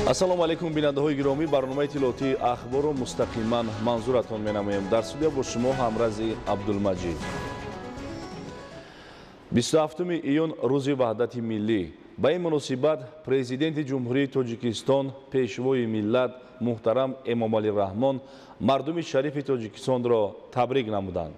Ассалому алайкум, бинандаҳои гиромӣ. Барномаи иттилоотии Ахборро мустақиман манзуратон менамоем. Дар студия бо шумо Ҳамрази Абдулмаҷид. 27 июн рӯзи Ваҳдати миллӣ. Ба ин муносибат Президенти Ҷумҳурии Тоҷикистон, Пешвои миллат муҳтарам Эмомалӣ Раҳмон мардуми шарифи Тоҷикистонро табрик намуданд.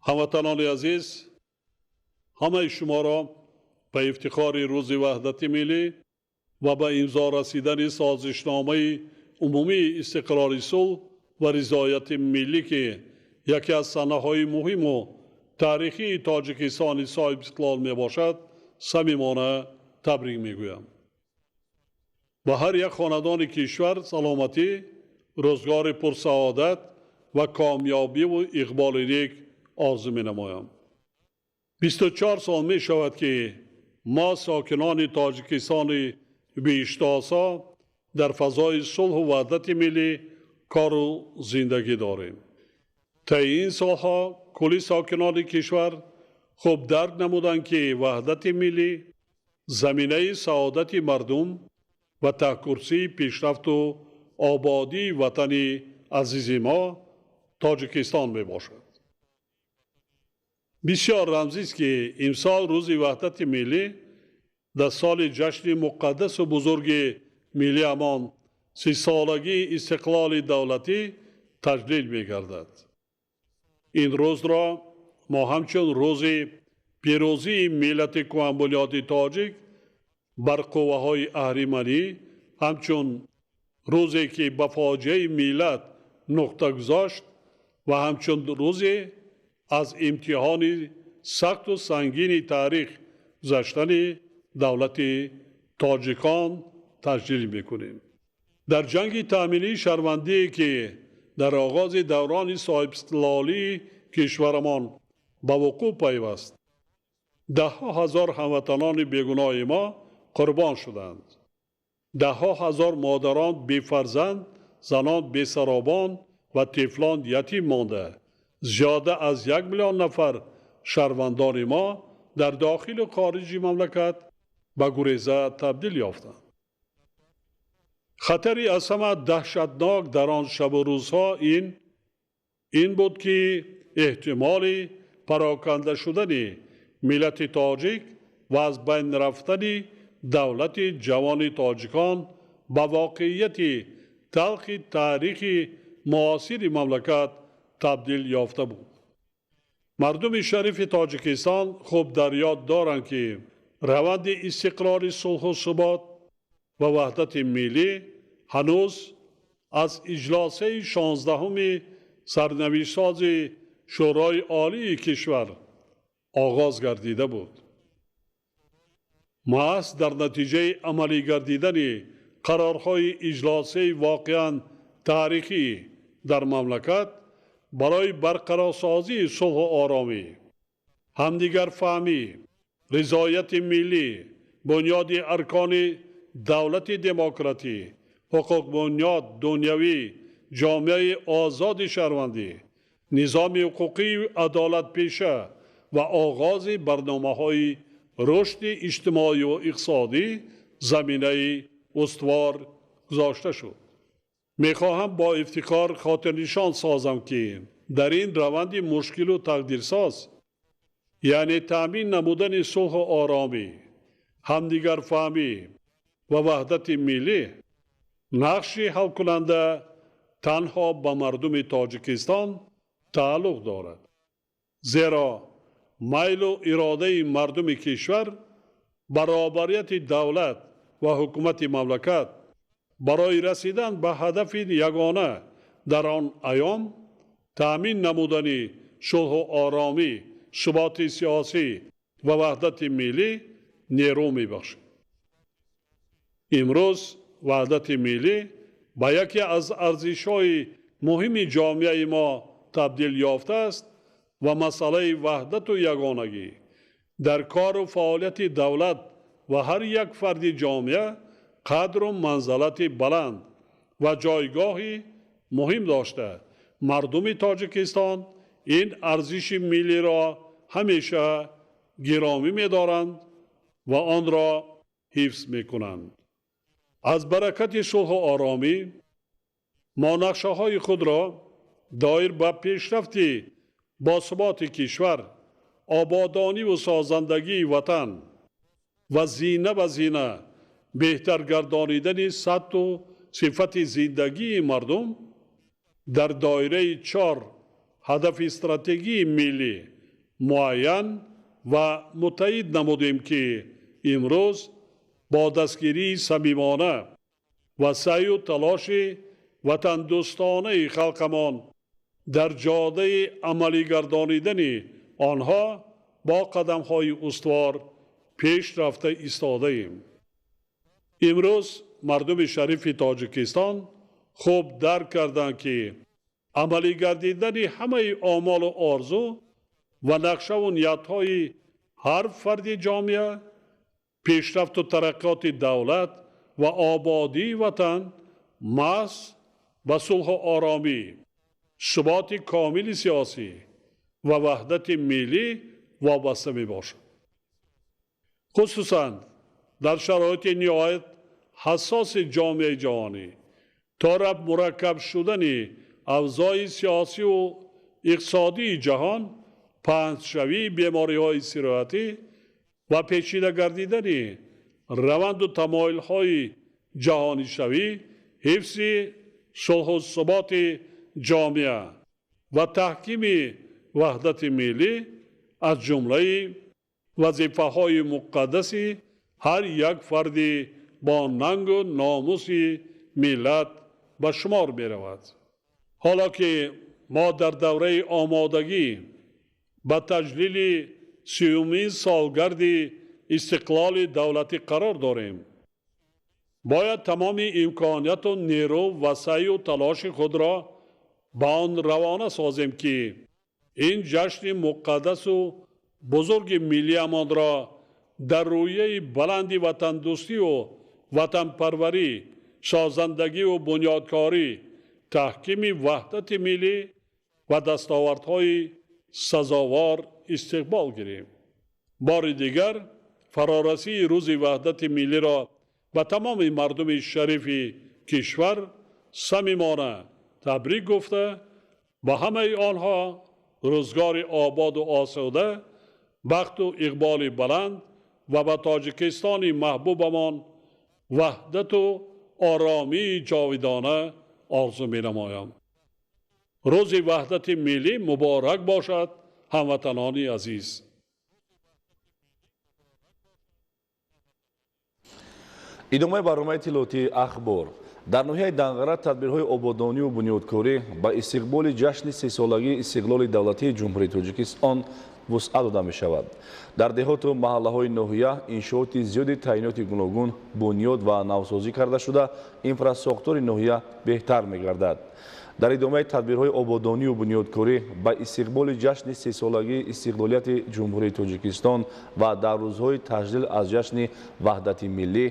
Ҳамватанони азиз, ҳамаи шуморо ба ифтихори рӯзи Ваҳдати миллӣ ва ба имзо расидани созишномаи умумии истиқрори сулҳ ва ризояти миллӣ, ки яке аз санаҳои муҳиму таърихии Тоҷикистони соҳибистиқлол мебошад, самимона табрик мегӯям. Ба ҳар як хонадони кишвар саломатӣ, рӯзгори пурсаодат ва комёбиву иқболи нек орзу менамоям. 24 сол мешавад, ки мо, сокинони Тоҷикистони биҳиштосо, дар фазои сулҳу ваҳдати миллӣ кору зиндагӣ дорем. Таи ин солҳо кулли сокинони кишвар хуб дарк намуданд, ки ваҳдати миллӣ заминаи саодати мардум ва таҳкурсии пешрафту ободии ватани азизи мо Тоҷикистон мебошад. Бисёр рамзист, ки имсол рӯзи Ваҳдати миллӣ дар соли ҷашни муқаддасу бузурги миллиамон, 30-солагии истиқлоли давлатӣ, таҷлил мегардад. Ин рӯзро мо ҳамчун рӯзи пирӯзии миллати кӯҳанбунёди тоҷик бар қувваҳои аҳриманӣ, ҳамчун рӯзе ки ба фоҷиаи миллат нуқта гузошт ва ҳамчун рӯзе аз имтиҳони сахту сангини таърих гузаштани давлати тоҷикон таҷлил мекунем. Дар ҷанги таъминии шаҳрвандие, ки дар оғози даврони соҳибистиқлолии кишварамон ба вуқӯъ пайваст, даҳҳо ҳазор ҳамватанони бегуноҳи мо қурбон шуданд. Даҳҳо ҳазор модарон бефарзанд, занон бесаробон ва тифлон ятим монда, зиёда аз 1 миллион нафар шаҳрвандони мо дар дохилу хориҷи мамлакат ба гуреза табдил ёфтанд. Хатари аз ҳама даҳшатнок дар он шабу рӯзҳо ин буд, ки эҳтимоли пароканда шудани миллати тоҷик ва аз байн рафтани давлати ҷавони тоҷикон ба воқеияти талхи таърихи муосири мамлакат табдил ёфта буд. Мардуми шарифи Тоҷикистон хуб дар ёд доранд, ки раванди истиқрори сулҳу субот ва ваҳдати миллӣ ҳанӯз аз иҷлосаи 16-уми сарнавиштсози Шӯрои Олии кишвар оғоз гардида буд. Маҳз дар натиҷаи амалӣ гардидани қарорҳои иҷлосаи воқеан таърихӣ дар мамлакат барои барқарорсозии сулҳу оромӣ, ҳамдигарфаҳмӣ, ризояти миллӣ, бунёди аркони давлати демократӣ, ҳуқуқбунёд, дунявӣ, ҷомеаи озоди шаҳрвандӣ, низоми ҳуқуқии адолатпеша ва оғози барномаҳои рушди иҷтимоию иқтисодӣ заминаи устувор гузошта шуд. Мехоҳам бо ифтихор хотирнишон созам, ки дар ин раванди мушкилу тақдирсоз, яъне таъмин намудани сулҳу оромӣ, ҳамдигарфаҳмӣ ва ваҳдати миллӣ, нақши ҳалкунанда танҳо ба мардуми Тоҷикистон тааллуқ дорад, зеро майлу иродаи мардуми кишвар, баробарияти давлат ва ҳукумати мамлакат барои расидан ба ҳадафи ягона дар он айём, таъмин намудани сулҳу оромӣ, суботи сиёсӣ ва ваҳдати миллӣ, нерӯ мебахшад. Имрӯз ваҳдати миллӣ ба яке аз арзишҳои муҳими ҷомеаи мо табдил ёфтааст ва масъалаи ваҳдату ягонагӣ дар кору фаъолияти давлат ва ҳар як фарди ҷомеа қадру манзалати баланд ва ҷойгоҳи муҳим дошта, мардуми Тоҷикистон ин арзиши миллиро ҳамеша гиромӣ медоранд ва онро ҳифз мекунанд. Аз баракати сулҳу оромӣ мо нақшаҳои худро доир ба пешрафти босуботи кишвар, ободониву созандагии ватан ва зина ба зина беҳтар гардонидани сатҳу сифати зиндагии мардум дар доираи 4 ҳадафи стратегии миллӣ муайян ва муттаҳид намудем, ки имрӯз бо дастгирии самимона ва саъю талоши ватандӯстонаи халқамон дар ҷодаи амалигардонидани онҳо бо қадамҳои устувор пеш рафта истодаем. Имрӯз мардуми шарифи Тоҷикистон хуб дарк карданд, ки амалигардидани ҳамаи омолу орзу ва нақшаву ниятҳои ҳар фарди ҷомеа, пешрафту тараққиёти давлат ва ободии ватан маҳз ба сулҳу оромӣ, суботи комили сиёсӣ ва ваҳдати миллӣ вобаста мебошад. Хусусан дар шароити ниҳоят ҳассоси ҷомеаи ҷаҳонӣ, то рафт мураккаб шудани авзои сиёсиву иқтисодии ҷаҳон, паҳншавии бемориҳои сироятӣ ва печида гардидани раванду тамоилҳои ҷаҳонишавӣ, ҳифзи сулҳу суботи ҷомеа ва таҳкими ваҳдати миллӣ аз ҷумлаи вазифаҳои муқаддаси ҳар як фарди бо нангу номуси миллат ба шумор меравад. Ҳоло ки мо дар давраи омодагӣ ба таҷлили 30-умин солгарди истиқлоли давлатӣ қарор дорем, бояд тамоми имконияту нерӯ ва саъю талоши худро ба он равона созем, ки ин ҷашни муқаддасу бузурги миллиамонро дар рӯяи баланди ватандӯстиву ватанпарварӣ, созандагиву бунёдкорӣ, таҳкими ваҳдати миллӣ ва дастовардҳои сазовор истиқбол гирем. Бори дигар фарорасии рӯзи ваҳдати миллиро ба тамоми мардуми шарифи кишвар самимона табрик гуфта, ба ҳамаи онҳо рӯзгори ободу осуда, бахту иқболи баланд ва ба Тоҷикистони маҳбубамон ваҳдату оромии ҷовидона орзу менамоям. Рӯзи ваҳдати миллӣ муборак бошад, ҳамватанони азиз. Идомаи барномаи иттилоотии Ахбор. Дар ноҳияи Данғара тадбирҳои ободониву бунёдкорӣ ба истиқболи ҷашни 30-солагии истиқлоли давлатии Ҷумҳурии Тоҷикистон вусъат дода мешавад. Дар деҳоту маҳаллаҳои ноҳия иншооти зиёди таъиноти гуногун бунёд ва навсозӣ карда шуда, инфрасохтори ноҳия беҳтар мегардад. Дар идомаи тадбирҳои ободониву бунёдкорӣ ба истиқболи ҷашни 30-солагии истиқлолияти Ҷумҳурии Тоҷикистон ва дар рӯзҳои таҷлил аз ҷашни ваҳдати миллӣ,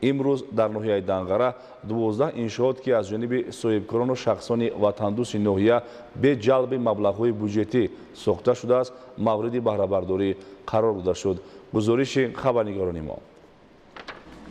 имрӯз дар ноҳияи Данғара 12 иншоот, ки аз ҷониби соҳибкорону шахсони ватандӯсти ноҳия бе ҷалби маблағҳои буҷетӣ сохта шудааст, мавриди баҳрабардорӣ қарор дода шуд. Гузориши хабарнигорони мо.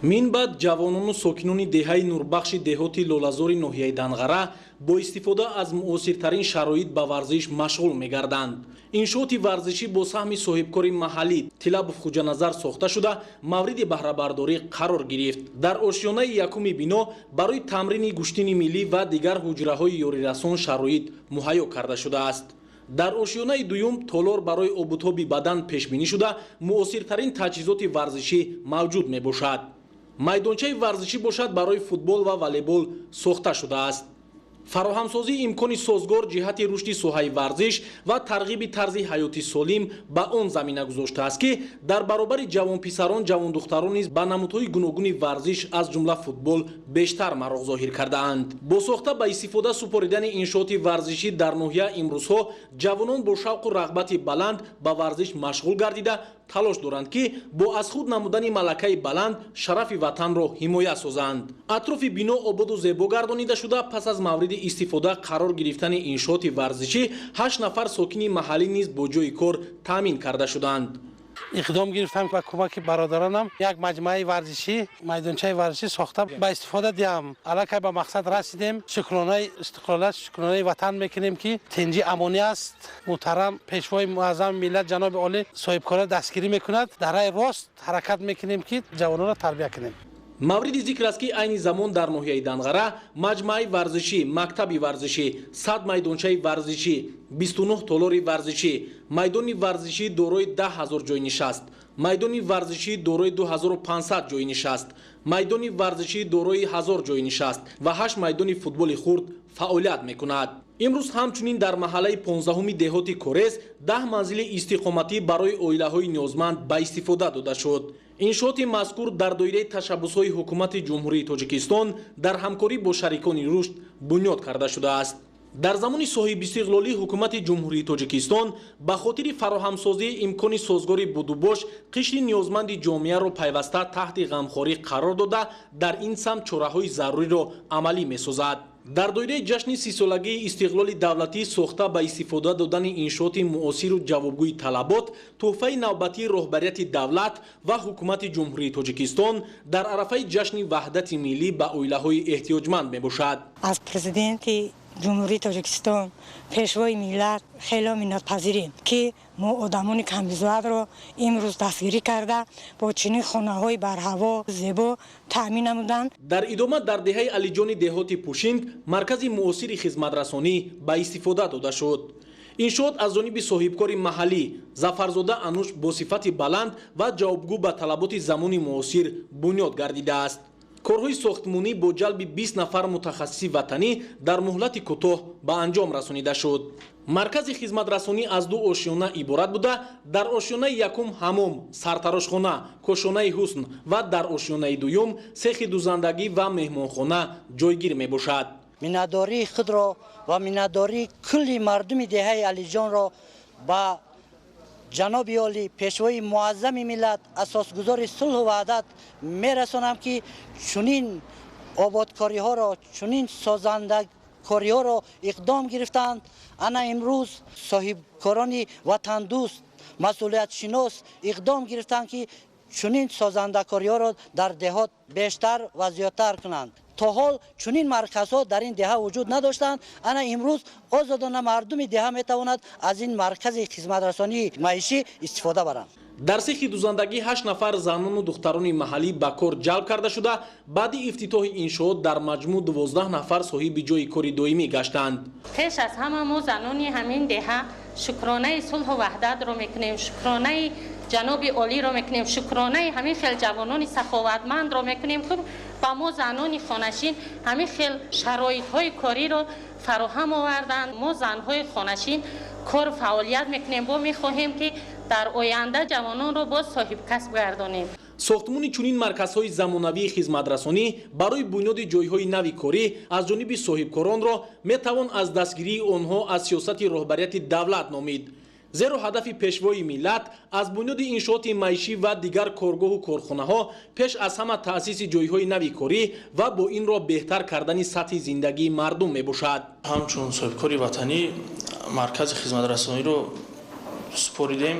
Мин баъд ҷавонону сокинони деҳаи Нурбахши деҳоти Лолазори ноҳияи Данғара бо истифода аз муосиртарин шароит ба варзиш машғул мегарданд. Иншооти варзишӣ бо саҳми соҳибкори маҳаллӣ Тилабов Хуҷаназар сохта шуда, мавриди баҳрабардорӣ қарор гирифт. Дар ошёнаи якуми бино барои тамрини гӯштини миллӣ ва дигар ҳуҷраҳои ёрирасон шароит муҳайё карда шудааст. Дар ошёнаи дуюм толор барои обутоби бадан пешбинӣ шуда, муосиртарин таҷҳизоти варзишӣ мавҷуд мебошад. Майдончаи варзишӣ бошад барои футбол ва волейбол сохта шудааст. Фароҳамсозии имкони созгор ҷиҳати рушди соҳаи варзиш ва тарғиби тарзи ҳаёти солим ба он замина гузоштааст, ки дар баробари ҷавонписарон ҷавондухтарон низ ба намудҳои гуногуни варзиш аз ҷумла футбол бештар мароқ зоҳир кардаанд. Бо сохта ба истифода супоридани иншооти варзишӣ дар ноҳия имрӯзҳо ҷавонон бо шавқу рағбати баланд ба варзиш машғул гардида талош доранд, ки бо аз худ намудани малакаи баланд шарафи ватанро ҳимоя созанд. Атрофи бино ободу зебо гардонида шуда, пас аз мавриди истифода қарор гирифтани иншооти варзишӣ 8 нафар сокини маҳаллӣ низ бо ҷойи кор таъмин карда шуданд. Иқдом гирифтам ба кӯмаки бародаронам як маҷмӯаи варзишӣ, майдончаи варзишӣ сохта ба истифода диҳам. Аллакай ба мақсад расидем. Шукронаи истиқлолият, шукронаи ватан мекунем, ки тинҷи амонӣ аст. Муҳтарам пешвои муаззами миллат ҷаноби олӣ соҳибкорро дастгирӣ мекунад. Дар раҳи рост ҳаракат мекунем, ки ҷавононро тарбия кунем. Мавриди зикр аст, ки айни замон дар ноҳияи Данғара маҷмӯаи варзишӣ, мактаби варзишӣ, 100 майдончаи варзишӣ, 29 толори варзишӣ, майдони варзишӣ дорои 10 000 ҷойи нишаст, майдони варзишӣ дорои 2500 ҷойи нишаст, майдони варзишӣ дорои 1000 ҷойи нишаст ва 8 майдони футболи хурд фаъолият мекунад. Имрӯз ҳамчунин дар маҳаллаи 15-уми деҳоти Корез 10 манзили истиқоматӣ барои оилаҳои ниёзманд ба истифода дода шуд. Иншооти мазкур дар доираи ташаббусҳои ҳукумати Ҷумҳурии Тоҷикистон дар ҳамкорӣ бо шарикони рушд бунёд карда шудааст. Дар замони соҳибистиқлолӣ ҳукумати Ҷумҳурии Тоҷикистон ба хотири фароҳамсозии имкони созгори будубош қишри ниёзманди ҷомеаро пайваста таҳти ғамхорӣ қарор дода, дар ин самт чораҳои заруриро амалӣ месозад. Дар доираи ҷашни 30-солагии истиқлоли давлатӣ сохта ба истифода додани иншооти муосиру ҷавобгӯи талабот тӯҳфаи навбатии роҳбарияти давлат ва ҳукумати Ҷумҳурии Тоҷикистон дар арафаи ҷашни ваҳдати миллӣ ба оилаҳои эҳтиёҷманд мебошад. Аз президенти Ҷумҳурии Тоҷикистон, пешвои миллат хело миннатпазирем, ки мо одамони камбизоатро имрӯз дастгирӣ карда бо чунин хонаҳои барҳаво зебо таъмин намуданд. Дар идома дар деҳаи Алиҷони деҳоти Пушинг маркази муосири хизматрасонӣ ба истифода дода шуд. Иншоот аз ҷониби соҳибкори маҳаллӣ Зафарзода Ануш бо сифати баланд ва ҷавобгӯ ба талаботи замони муосир бунёд гардидааст. Корҳои сохтмонӣ бо ҷалби 20 нафар мутахассиси ватанӣ дар муҳлати кӯтоҳ ба анҷом расонида шуд. Маркази хизматрасонӣ аз 2 ошёна иборат буда, дар ошёнаи якум ҳамом, сартарошхона, кошонаи ҳусн ва дар ошёнаи дуюм сехи дузандагӣ ва меҳмонхона ҷойгир мебошад. Миннатдории худро ва миннатдории кулли мардуми деҳаи Алиҷонро ба ҷаноби олӣ, пешвои муаззами миллат, асосгузори сулҳу ваҳдат мерасонам, ки чунин ободкориҳоро, чунин созандакориҳоро иқдом гирифтанд. Ана имрӯз соҳибкорони ватандӯст, масъулиятшинос иқдом гирифтанд, ки чунин созандакориҳоро дар деҳот бештар ва зиёдтар кунанд. То ҳол чунин марказҳо дар ин деҳа вуҷуд надоштанд. Ана имрӯз озодона мардуми деҳа метавонад аз ин маркази хизматрасонии маишӣ истифода баранд. Дар сехи дузандагӣ 8 нафар занону духтарони маҳаллӣ ба кор ҷалб карда шуда, баъди ифтитоҳи иншоот дар маҷмӯъ 12 нафар соҳиби ҷойи кори доимӣ гаштанд. Пеш аз ҳама мо занони ҳамин деҳа шукронаи сулҳу ваҳдатро мекунем, шукронаи ҷаноби олиро мекунем, шукронаи ҳамин хел ҷавонони саховатмандро мекунем, ки ба мо занони хонашин ҳамин хел шароитҳои кориро фароҳам оварданд. Мо занҳои хонашин кор фаъолият мекунем, бо мехоҳем, ки дар оянда ҷавононро боз соҳибкасб гардонем. Сохтмони чунин марказҳои замонавии хизматрасонӣ барои бунёди ҷойҳои нави корӣ аз ҷониби соҳибкоронро метавон аз дастгирии онҳо аз сиёсати роҳбарияти давлат номид. Зеро ҳадафи пешвои миллат аз бунёди иншооти маишӣ ва дигар коргоҳу корхонаҳо пеш аз ҳама таъсиси ҷойҳои нави корӣ ва бо ин роҳ беҳтар кардани сатҳи зиндагии мардум мебошад. Ҳамчун соҳибкори ватанӣ маркази хизматрасониро супоридем.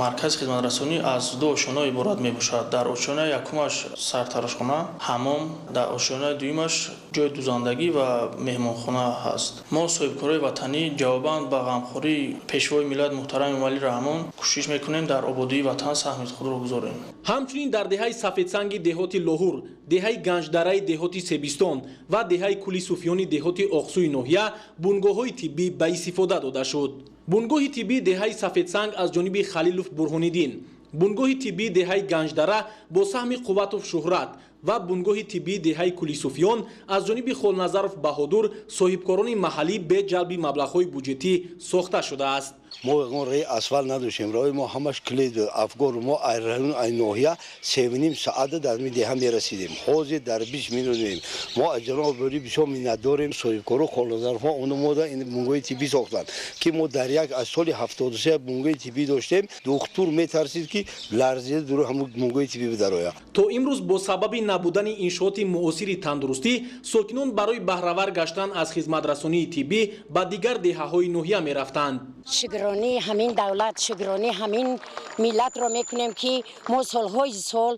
Маркази хизматрасонӣ аз 2 ошёна иборат мебошад. Дар ошёнаи якумаш сартарошхона, ҳамом, дар ошёнаи дуюмаш ҷойи дузандагӣ ва меҳмонхона ҳаст. Мо соҳибкорои ватанӣ ҷавобан ба ғамхории пешвои миллат муҳтарам Эмомалӣ Раҳмон кӯшиш мекунем дар ободии ватан саҳми худро гузорем. Ҳамчунин дар деҳаи Сафедсанги деҳоти Лоҳур, деҳаи Ганҷдараи деҳоти Себистон ва деҳаи Кули Суфиёни деҳоти Оқсуи ноҳия бунгоҳҳои тиббӣ ба истифода дода шуд. Бунгоҳи тиббии деҳаи Сафедсанг аз ҷониби Халилов Бурҳониддин, бунгоҳи тиббии деҳаи Ганҷдара бо саҳми Қувватов Шуҳрат Ва бунгоҳи тиббии деҳаи Кулисуфиён аз ҷониби Холназаров Баҳодур, соҳибкорони маҳаллӣ бе ҷалби маблағҳои буҷетӣ сохта шудааст. Мо ягон роҳи асфалт надоштем, роҳи мо ҳамаш клей буд. Афгор мо ай район, ай ноҳия 3,5 соата дар ми деҳа мерасидем, ҳозир дар 20 минут меем. Мо аз ҷаноби олӣ бисёр миннатдорем. Соҳибкору Холназаровҳо омода ин бунгоҳи тиббӣ сохтанд, ки мо дар як аз соли 73 бунгоҳи тиббӣ доштем. Духтур метарсид, ки ларзида дур ҳамун бунгоҳи тиббӣ бидарояд. То имрӯз бо сабаби набудани иншооти муосири тандурустӣ сокинон барои баҳравар гаштан аз хизматрасонии тиббӣ ба дигар деҳаҳои ноҳия мерафтанд. Шукронии ҳамин давлат, шукронии ҳамин миллатро мекунем, ки мо солҳои сол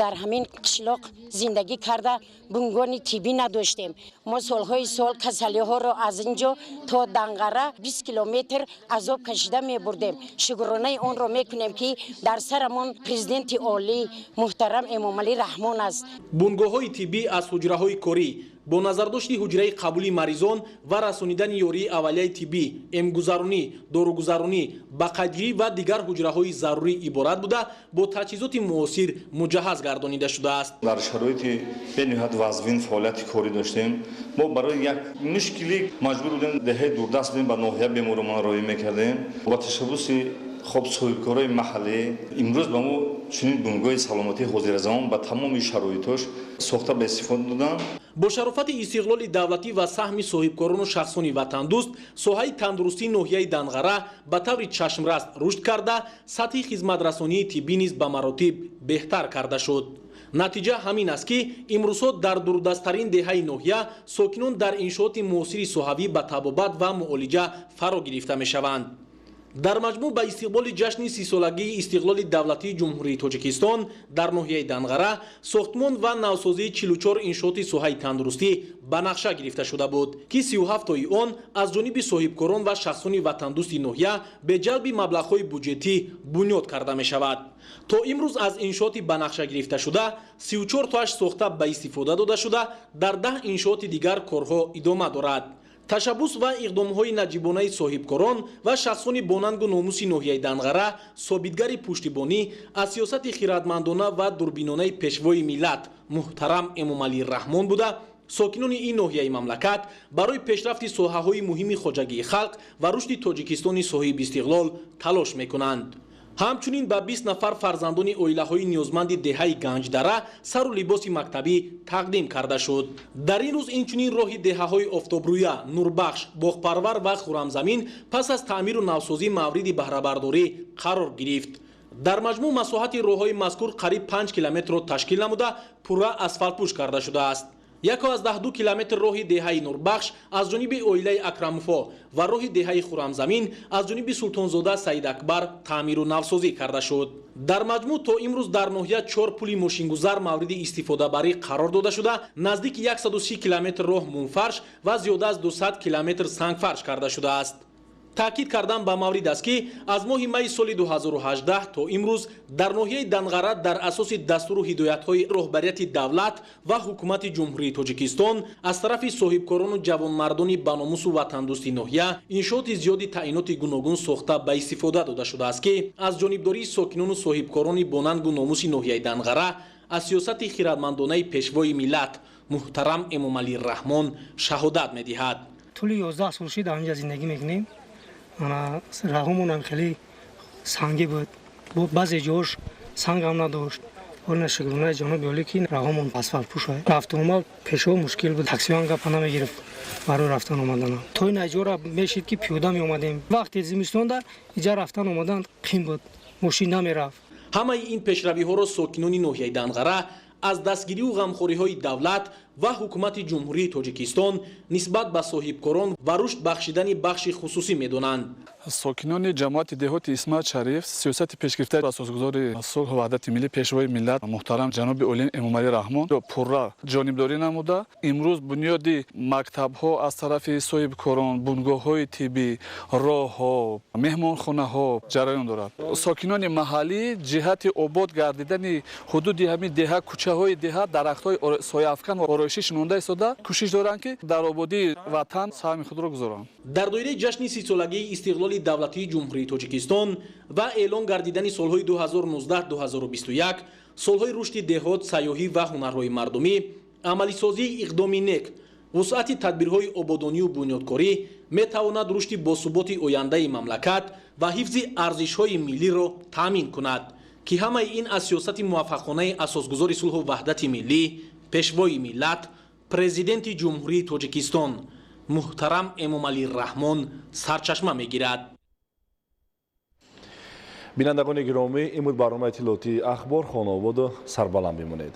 дар ҳамин қишлоқ зиндагӣ карда, бунгоҳи тиббӣ надоштем. Мо солҳои сол касалиҳоро аз ин ҷо то Данғара 20 километр азоб кашида мебурдем. Шукронаи онро мекунем, ки дар сарамон президенти олӣ муҳтарам Эмомалӣ Раҳмон аст. Бунгоҳҳои тиббӣ аз ҳуҷраҳои корӣ бо назардошти ҳуҷраи қабули маризон ва расонидани ёрии аввалияи тиббӣ, эмгузаронӣ, доругузаронӣ, ба қайдгирӣ ва дигар ҳуҷраҳои зарурӣ иборат буда, бо таҷҳизоти муосир муҷаҳҳаз гардонида шудааст. Дар шароити бениҳоят вазнин фаъолияти корӣ доштем. Мо барои як мушкилӣ маҷбур будем, деҳаи дурдаст будем, ба ноҳия беморомон роҳӣ мекардем. Бо ташаббуси хоб соҳибкорои маҳаллӣ имрӯз ба мо чунин бунгоҳи саломатии ҳозиразамон ба тамоми шароитош сохта ба истифода доданд. Бо шарофати истиқлоли давлатӣ ва саҳми соҳибкорону шахсони ватандӯст соҳаи тандурустии ноҳияи Данғара ба таври чашмраст рушд карда, сатҳи хизматрасонии тиббӣ низ ба маротиб беҳтар карда шуд. Натиҷа ҳамин аст, ки имрӯзҳо дар дурдасттарин деҳаи ноҳия сокинон дар иншооти муосири соҳавӣ ба табобат ва муолиҷа фаро гирифта мешаванд. Дар маҷмӯъ, ба истиқболи ҷашни 30-солагии истиқлоли давлатии Ҷумҳурии Тоҷикистон дар ноҳияи Данғара сохтмон ва навсозии 44 иншооти соҳаи тандурустӣ ба нақша гирифта шуда буд, ки 37тои он аз ҷониби соҳибкорон ва шахсони ватандӯсти ноҳия бе ҷалби маблағҳои буҷетӣ бунёд карда мешавад. То имрӯз аз иншооти ба нақша гирифташуда 34тоаш сохта ба истифода дода шуда, дар 10 иншооти дигар корҳо идома дорад. Ташаббус ва иқдомҳои наҷибонаи соҳибкорон ва шахсони бонангу номуси ноҳияи Данғара собитгари пуштибонӣ аз сиёсати хиратмандона ва дурбинонаи пешвои миллат муҳтарам Эмомалӣ Раҳмон буда, сокинони ин ноҳияи мамлакат барои пешрафти соҳаҳои муҳими хоҷагии халқ ва рушди Тоҷикистони соҳибистиқлол талош мекунанд. Ҳамчунин ба 20 нафар фарзандони оилаҳои ниёзманди деҳаи Ганҷдара сару либоси мактабӣ тақдим карда шуд. Дар ин рӯз инчунин роҳи деҳаҳои Офтобрӯя, Нурбахш, Боғпарвар ва Хурамзамин пас аз таъмиру навсозӣ мавриди баҳрабардорӣ қарор гирифт. Дар маҷмӯъ масоҳати роҳҳои мазкур қариб 5 километрро ташкил намуда, пурра асфалтпӯш карда шудааст. 1,2 километр роҳи деҳаи Нурбахш аз ҷониби оилаи Акрамовҳо ва роҳи деҳаи Хурамзамин аз ҷониби Султонзода Саидакбар таъмиру навсозӣ карда шуд. Дар маҷмӯъ то имрӯз дар ноҳия чор пули мошингузар мавриди истифодабарӣ қарор дода шуда, наздики 130 километр роҳ мумфарш ва зиёда аз 200 километр сангфарш карда шудааст. Таъкид кардан ба маврид аст, ки аз моҳи майи соли 2018 то имрӯз дар ноҳияи Данғара дар асоси дастуру ҳидоятҳои роҳбарияти давлат ва ҳукумати Ҷумҳурии Тоҷикистон аз тарафи соҳибкорону ҷавонмардони баномусу ватандӯсти ноҳия иншооти зиёди таъиноти гуногун сохта ба истифода дода шудааст, ки аз ҷонибдории сокинону соҳибкорони бонангу номуси ноҳияи Данғара аз сиёсати хиратмандонаи пешвои миллат муҳтарам Эмомалӣ Раҳмон шаҳодат медиҳад. Тӯли 11 сол шид дар инҷа зиндагӣ мекунем. Роҳумонам хеле сангӣ буд, баъзе ҷош сангам надошт. Ҳолина шукронаи ҷаноби олӣ, ки роҳумон асфалтпӯш. Рафтуомад пешо мушкил буд, таксиҳоам гапа намегирифт барои рафтан омаданам. То ин ҷора мешид, ки пиёда меомадем. Вақте зимистонда иҷа рафтан омадан қин буд, мошин намерафт. Ҳамаи ин пешравиҳоро сокинони ноҳияи Данғара аз дастгирию ғамхориҳои давлат ва ҳукумати Ҷумҳурии Тоҷикистон нисбат ба соҳибкорон ва рушд бахшидани бахши хусусӣ медонанд. Сокинони ҷамоати деҳоти Исмат Шариф сиёсати пешгирифтаи асосгузори сулҳу ваҳдати миллӣ, пешвои миллат муҳтарам ҷаноби олӣ Эмомалӣ Раҳмон пурра ҷонибдорӣ намуда, имрӯз бунёди мактабҳо аз тарафи соҳибкорон, бунгоҳҳои тиббӣ, роҳҳо, меҳмонхонаҳо ҷараён дорад. Сокинони маҳаллӣ ҷиҳати обод гардидани ҳудуди ҳамин деҳа, кӯчаҳои деҳа дарахтҳои сояафкан ва ороишӣ шинонда истода кӯшиш доранд, ки дар ободии ватан саҳми худро гузоранд. Дар доираи ҷашни 30-солагии истиқлоли давлатии Ҷумҳурии Тоҷикистон ва эълон гардидани солҳои 2019-2021 солҳои рушди деҳот, сайёҳӣ ва ҳунарҳои мардумӣ, амалисозии иқдоми нек, вусъати тадбирҳои ободонию бунёдкорӣ метавонад рушди босуботи ояндаи мамлакат ва ҳифзи арзишҳои миллиро таъмин кунад, ки ҳамаи ин аз сиёсати муваффақонаи асосгузори сулҳу ваҳдати миллӣ, пешвои миллат, Президенти Ҷумҳурии Тоҷикистон муҳтарам Эмомалӣ Раҳмон сарчашма мегирад. Бинандагони гиромӣ, ин буд барномаи иттилоотии «Ахбор». Хонаободу сарбаланд бимонед.